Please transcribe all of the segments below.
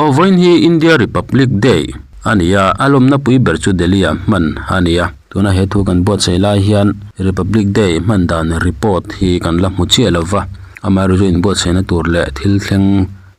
Aw vawiin hi India Republic Day a ni a, a lawmna pui ber chu Delhi ah hman a ni a. Tuna he thu kan buatsaih lai hian Republic Day hman dan report hi kan la hmu chiah lo va, amaherawhchu inbuatsaihna tur leh thil thleng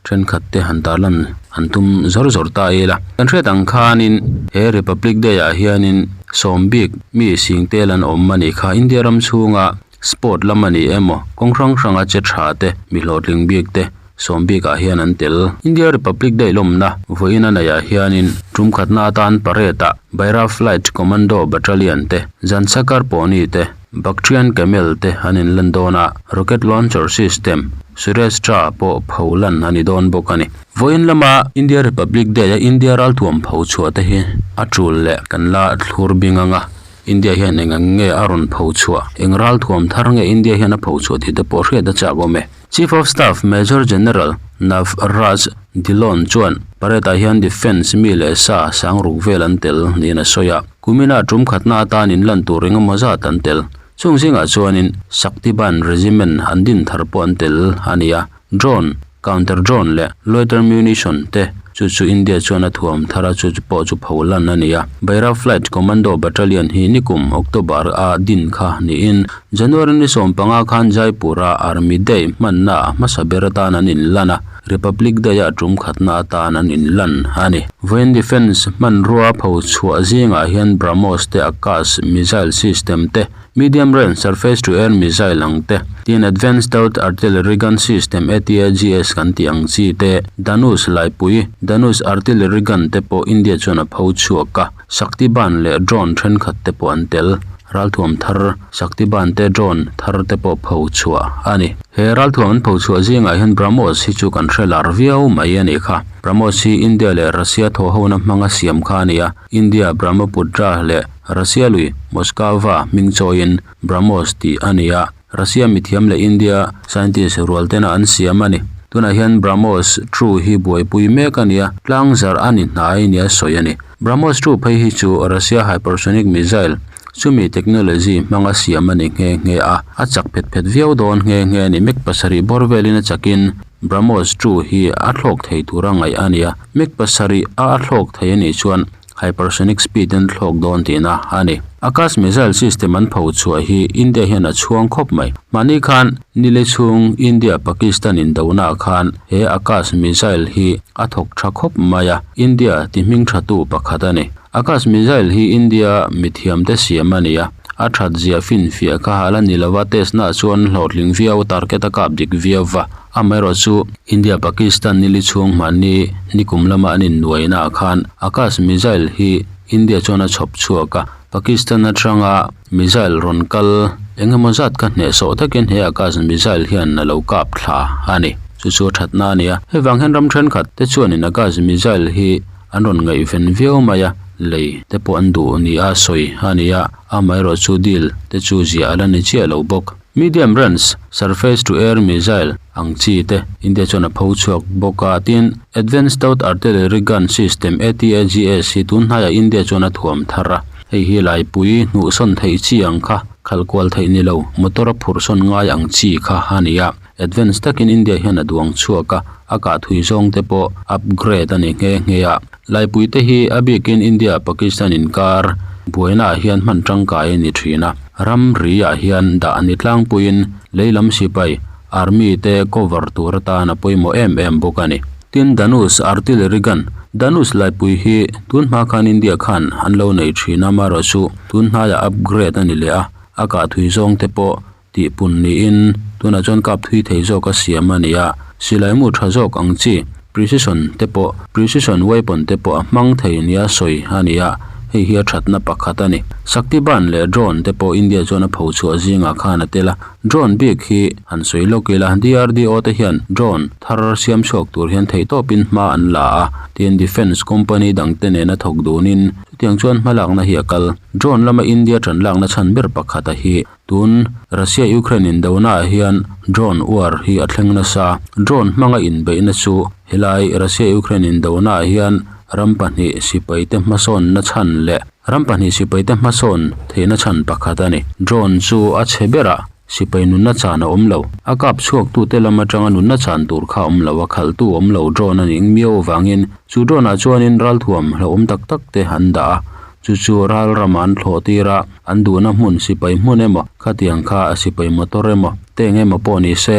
thenkhat te han tarlan an tum zawr zawr ta ila. Kan hriat ang khanin he Republic Day ah hianin sawm bik mi sing tel an awm a nih kha India ram chhunga Sport lam a ni emaw, kawng hrang hranga che tha te, mi hlawhtling bik te, sawm bikah hian an tel. India Republic Day lawmna vawiin a neihah hianin tum khatna atan parade-ah Bhairav Light Commando Battalion te, Zanskar Pony te, Bactrian Camel te an inlan dawn a, Rocket Launcher System, Sureshtra pawh pho lan a ni dawn bawk a ni. Vawiin lama India Republic Day-a India ralthuam pho chhuah te hi a tul leh kan la thlur bing ang a. India hian eng ang nge a rawn pho chhuah? Eng ralthuam thar nge India hian a pho chhuah tih te pawh hriat a chak awm e. Chief of Staff Major General Nav Raj Dhillon chuan parade-ah hian Defence mi leh sa sang ruk vel an tel niin a sawi a. Kumina tum khatna atan inlan tur engemaw zat an tel. Chung zingah chuanin Shaktiban Regiment an din thar pawh an tel a ni a. Drone, counter drone leh loiter munition te chu chu India chuan a thuam thar a chu pawh chu pho lan a ni a. Bhairav Flight Commando Battalion hi nikum October a din kha niin January ni 15 khan Jaipur a Army Day hmanna a hmasa ber atan an inlan a, Republic Day a tum khatna atan an inlan a ni. Vawiin Defence hmanrua pho chhuah zingah hian BrahMos te Akash missile system te Medium range surface to air missile ang te, tin Advanced Towed Artillery Gun System, ATAGS, kan tih ang chi te, Dhanush laipui, Dhanush Artillery Gun te pawh India chuan a pho chhuak a, Shaktiban leh drone thenkhat te pawh an tel. Ralthuam thar, Shaktiban te drone thar te pawh pho chhuah a ni. He ralthuam an pho chhuah zingah hian BrahMos hi chu kan hre lar viau mai a nih kha. BrahMos hi India leh Russia thawhhona hmanga siam kha a ni a, India Brahmaputra leh Russia lui Moskva hming chawiin BrahMos tih a ni a, Russia mithiam leh India scientist rual tena an siam a ni. Tunah hian BrahMos two hi buaipui mek a ni a, tlang zarh a ni hnai nia sawi a ni. BrahMos two phei hi chu Russia hypersonic missile chumi technology hmanga siam a ni nghe nghe a, a chak phet phet viau dawn nghe nghe a ni. Mek pasarih bawr velin a chakin BrahMos two hi a thlawk thei tura ngaih a ni a. Mek pasarih a a thlawk thei a nih chuan hypersonic speed an thlawk dawn tihna a ni. Akash missile system an pho chhuah hi India hian a chhuang khawp mai. Mahni khan nile chhung India Pakistan indonaah khan he Akash missile hi a thawk tha khawp mai a, India ti hming thatu pakhat a ni. Akash missile hi India mithiamte siam a ni a, a that zia finfiah kha hal a ni lova test naah chuan hlawhtling viau target a kap dik viau va. Amaherawhchu, India Pakistan nili chhung hmanni nikum lama an innuaina ah khan Akash missile hi India chuan a chhawp chhuak a, Pakistan atanga missile rawn kal eng emaw zat kha hnehsawh takin he Akash missile hian a lo kap thla a ni. Chu chu a thatna a ni a, hei vang hian ram thenkhat te chuanin Akash missile hi an rawn ngaihven viau mai a, lei te pawh an duh nia sawi a ni a, amaherawhchu deal te chu ziah a la ni chiah lo bawk. Medium range surface to air missile ang chi te India chuan a pho chhuak bawk a, tin Advanced Towed Artillery Gun System, ATAGS, hi tun hnaiah India chuan a thuam thar a, hei hi laipui hnuhsawn theih chi ang kha khalh kual theih ni lo, motor a phurhsawn ngai ang chi kha a ni a, advance takin India hian a duang chhuak a, a kah thui zawng te pawh upgrade a ni nghe nghe a, laipui te hi a bikin India Pakistan inkar buainaah hian hman tangkai a ni thin a. Ramri ah hian dah ni tlangpuiin leilam sipai, army, te cover tur atan a pawimawh em em bawk a ni. Tin, Dhanush artillery gun, Dhanush laipui hi tun hma khan India khan an lo nei thin a, amaherawhchu tun hnaiah upgrade a ni leh a, a kah thui zawng te pawh tihpun niin tunah chuan kap thui thei zawk a siam a ni a, silai mu tha zawk ang chi precision te pawh precision weapon te pawh a hmang thei nia sawi a ni a, hei hi a thatna pakhat a ni. Shaktiban leh drone te pawh India chuan a pho chhuah zingah khan a tel a, drone bik hi han sawi lawk ila DRDO te hian drone thar siam chhuak tur hian theihtawpin hma an la a, tin defence company dangte nena thawk dunin chutiang chuan hmalakna hi a kal. Drone lama India tanlakna chhan ber pakhat a hi. Tun Russia-Ukraine indonaah hian drone war hi a thleng nasa. Drone hmanga inbeihna chu helai Russia-Ukraine indonaah hian ram pahnih sipaite hmasawnna chhan leh ram pahnih sipaite hmasawn theihna chhan pakhat a ni. Drone chu a chhe berah. Sipai nunna chan a awm lo. A kap chhuaktute lam atanga nunna chan tur kha a awm lo a, khalhtu awm lo drone a nih miau avangin chu drone ah chuanin ralthuam hlauhawm tak tak te an dah a, chu chu ral ramah an thlawh tir a, an duhna hmun sipai hmun emaw khatiang kha a sipai motor emaw te eng emaw pawh ni se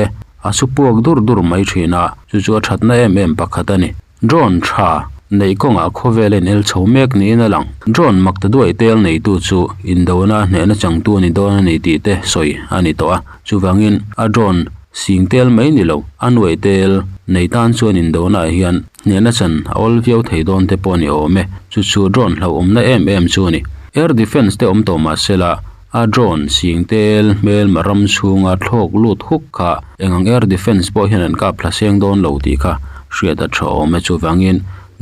a su puak dur dur mai thin a, chu chu a thatna em em pakhat a ni. Drone tha neih kawngah khawvel a inel chho mek niin a lang. Drone mak ta duai tel neitu chu indona hnehna changtu a ni dawn a ni tih te sawi a ni tawh a. Chuvangin a drone sing tel mai ni lo, a nuai tel nei tan chuan indona ah hian hnehna chan a awl viau thei dawn te pawh a ni awm e. Chu chu drone hlauhawmna em em chu a ni. Air defence te awm tawh mahsela A drone sing tel hmelma ram chhunga thlawk lut huk kha eng ang air defence pawh hian an kap thla seng dawn lo tih kha hriat a tha awm e. Chuvangin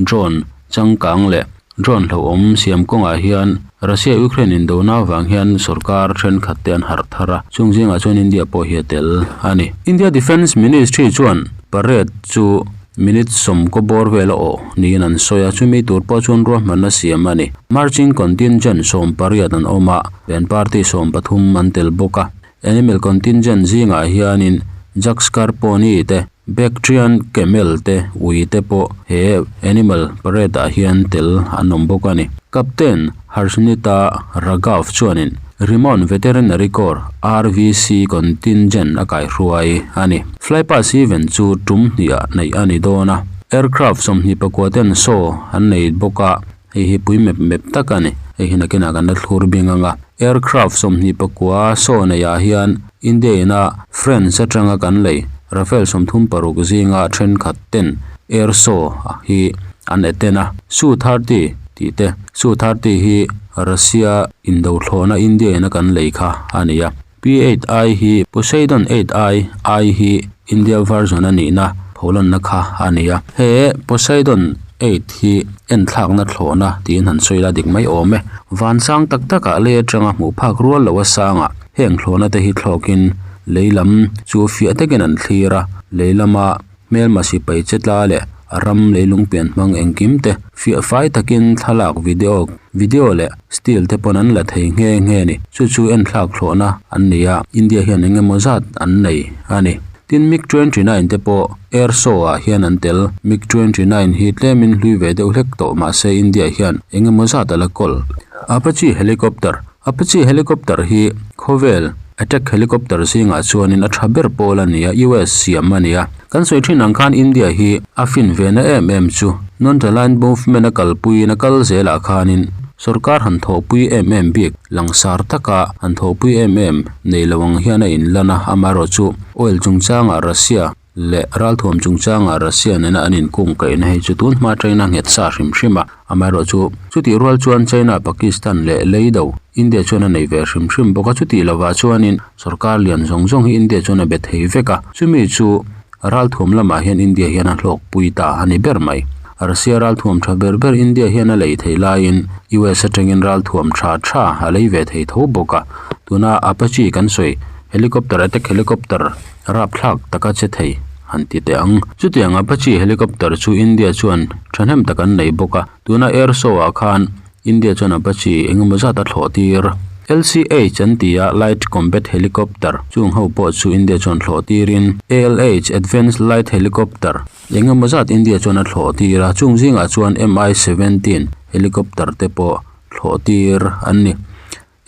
drone changkang leh drone hlauhawm siam kawngah hian Russia Ukraine indona avang hian sorkar thenkhat te an harh thar a, chung zingah chuan India pawh hi a tel a ni. India Defence Ministry chuan parade chu Minute sawmkaw bawr vel a awh niin an sawi a, chumi tur pawh chuan ruahmanna siam a ni. Marching contingent 18 an awm a, band party 13 an tel bawk a. Animal contingent zingah hianin Jakskar pony te, Bactrian camel te, ui te pawh he animal parade ah hian tel an awm bawk a ni. Captain Harshnita Raghav chuanin Rimon Veterinary Corps, RVC, contingent a kaihruai a ni. Flypass event chu tum hniah neih a ni dawn a, aircraft 24 ten show an nei bawk a, hei hi pui mep mep tak a ni. Hei hi nakinah kan la thlur bing ang a. Aircraft 24 show neihah hian India ina France atanga kan lei Rafale 36 zinga thenkhat ten air show hi an attend a, Su-30 tih te, Su-30 hi Russia indo thlawhna India in a kan lei kha a ni a. P-8I hi Poseidon 8I I hi India version a nihna pholanna kha a ni a. He Poseidon 8 hi enthlakna thlawhna tiin han sawi la dik mai awm e. Van sang tak takah lei atanga hmuh phak rual lo a sangah heng thlawhna te hi thlawkin lei lam chu fiah takin an thlir a, lei lama Hmelma sipai che tla leh a ram leilung pian hmang engkim te fiah fai takin thlalak video video leh still te pawn an la thei nghe nghe a ni. Chu chu enthlak thlawhna an nei a, India hian eng emaw zat an nei a ni. Tin MiG 29 te pawh air show ah hian an tel. MiG 29 hi tlemin hlui ve deuh hlek tawh mahse India hian eng emaw zat a la kawl. Apache helicopter Apache helicopter hi khawvel attack helicopter zingah chuanin a tha ber pawl a ni a, US siam a ni a. Kan sawi thin ang khan India hi a fin ve na em em chu non-aligned movement a kalpuiin a kal zelah khanin sorkar han thawhpui em em bik langsar taka han thawhpui em em nei lo ang hian a inlan a, amaherawhchu oil chungchangah Russia leh ralthuam chungchangah Russia nena an inkung kaihna hei chu tun hma China nghet sa hrim hrim a, amaherawhchu chutih rual chuan China, Pakistan leh Leido, India chuan a nei ve hrim hrim bawk a, chutih lovah chuanin sorkar lian zawng zawng hi India chuan a be thei vek a, chumi chu ralthuam lamah hian India hian a hlawkpui ta a ni ber mai. Russia ralthuam tha ber ber India hian a lei thei laiin US atangin ralthuam tha tha a lei ve thei tho bawk a, tuna Apache kan sawi helicopter attack helicopter, Rapthlak taka che thei han ti teh ang. Chutiang Apache helicopter chu India chuan thahnem tak an nei bawk a, tuna air show ah khan India chuan Apache engemaw zat a thlawh tir. LCH an ti a, Light Combat Helicopter, chung ho pawh chu India chuan thlawh tirin ALH, Advanced Light Helicopter, engemaw zat India chuan a thlawh tir a, chung zingah chuan Mi 17 helicopter te pawh thlawh tir an ni.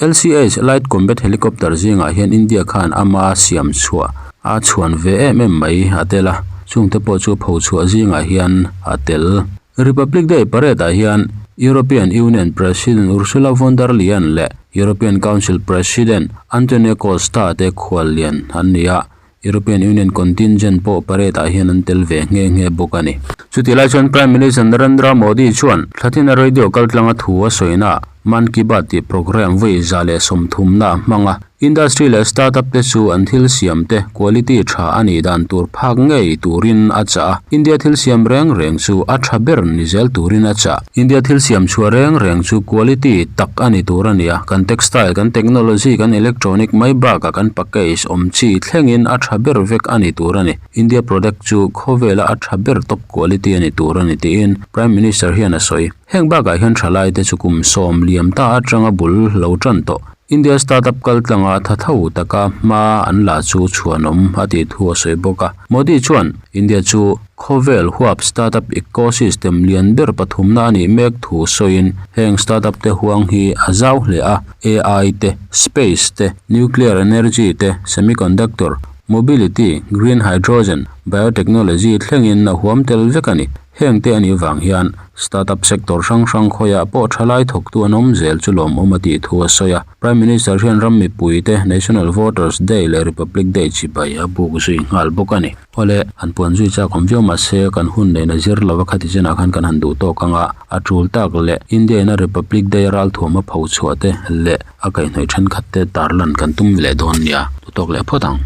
LCH Light Combat Helicopter zingah hian India khan ama siam chhuah a chhuan ve em em mai a tel a, chungte pawh chu pho chhuah zingah hian a tel. Republic Day Parade ah hian European Union President Ursula von der Leyen leh European Council President Antonio Costa te khuallian an ni a, European Union contingent pawh parade ah hian an tel ve nghe nghe bawk a ni. Chutih lai chuan Prime Minister Narendra Modi chuan thlathina radio kaltlanga thu a sawina Mann Ki Baat tih programme vawi 130 a hmang a. Industry leh startup te chu an thil siam te quality tha a nih dan tur phak ngei turin a chah a. India thil siam reng reng chu a tha ber ni zel turin a chah. India thil siam chhuah reng reng chu quality tak a ni tur a ni a, kan textile, kan technology, kan electronic mai bakah kan package awm chi thlengin a tha ber vek a ni tur a ni. India product chu khawvela a tha ber top quality a ni tur a ni tiin Prime Minister hian a sawi. Heng bakah hian thalaite chu kum sawm liam ta atanga bul lo tan tawh. India startup kaltlanga thatho taka hma an la chu chhuanawm a tih thu a sawi bawk a. Modi chuan India chu khawvel huap startup ecosystem lian ber pathumna a nih mek thu sawiin heng startup te huang hi a zau hle a, AI te, space te, nuclear energy te, semiconductor, mobility, green hydrogen, biotechnology thlengin a huam tel vek a ni. Heng te a nih vang hian startup sector hrang hrang khawiah pawh thalai thawktu an awm zel chu lawmawm a tih thu a sawi a. Prime Minister hian ram mipui te National Voters Day leh Republic Day chibai a buk zui nghal bawk a ni. Awle, han puan zui chak awm viau mahse kan hun neihna zir lova khati chenah khan kan han duh tawk ang a, a tul tak leh India ina Republic Day a ralthuam a pho chhuah te leh a kaihhnawih thenkhat te tarlan kan tum leh dawn nia, tu tawk leh phawt ang.